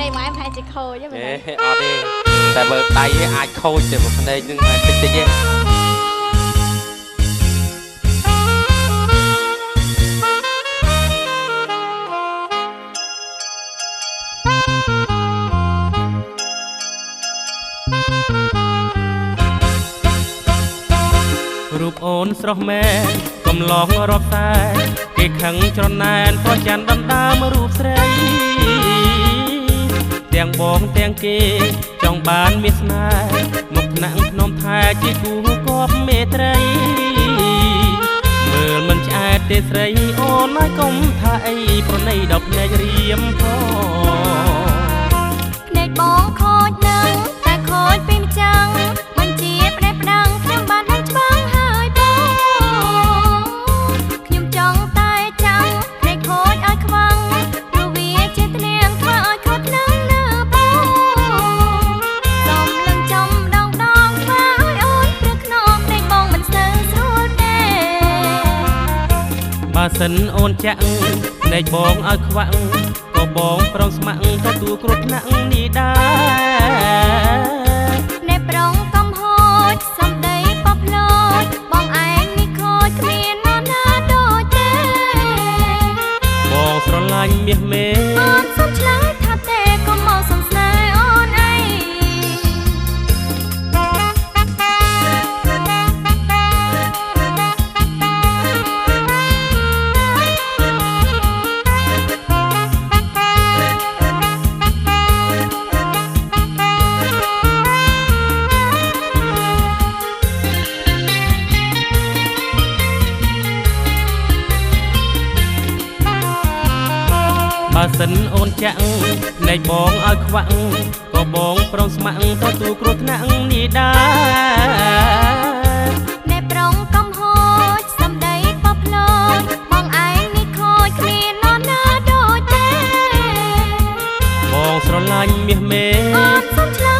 កមកឯងប្រហែលជាខូចហ្នឹងមែ អេ នទេ អត់ទេតែមើលដៃឯងអាចខូចតែបើភ្នែកនឹងអាចតិចតិចទេរូបអូនស្រស់មែនកំឡងរាប់តែគេខឹងច្រណែនប្រច័នដណ្ដើមរូបស្រីទាំងបងទាំងគេចង់បានមានស្នេហ៍មកថ្នាក់ភ្នំថែជាគូគប់មេត្រីមើលមិនឆ្អែតទេស្រីអូនហើយកុំថាអីប្រណីដល់ភ្នែករៀមផង ភ្នែកបងខូចនឹងតែខូចពីម្ចាំងបញ្ជាផ្ដេសផ្ដាំងខ្ញុំបានដឹងច្បាស់ហើយបងខ្ញុំចង់តែចាំងភ្នែកខូចឲ្យខ្វាំងព្រោះវាជាត្នៀងធ្វើឲ្យខូចនឹងណាបងសំលឹងចំដងដងធ្វើឲ្យអូនព្រឹកខ្នងភ្នែកបងមិនស្ទើស្រួលទេ បើសិនអូនចាក់ភ្នែកបងឲ្យខ្វាក់ក៏បងប្រងស្ម័គ្រទទួលគ្រោះថ្នាក់នេះដែរ ណែប្រងកំហូចសំដីបផ្លោចបងឯងនេះខូចគ្មាននរណាដូចទេ បងស្រឡាញ់មាសមេ អូនសុំឆ្លើយថាទេកុំមកសុំស្នេហ៍អូនអី បើសិនអូនចាក់ភ្នែកបងឲ្យខ្វាក់ក៏បងប្រងស្ម័គ្រទទួលគ្រោះថ្នាក់នេះដែរ ណែប្រងកំហូចសំដីបផ្លោចបងឯងនេះខូចគ្មាននរណាដូចទេ បងស្រឡាញ់មាសមេ អូនសុំឆ្លើ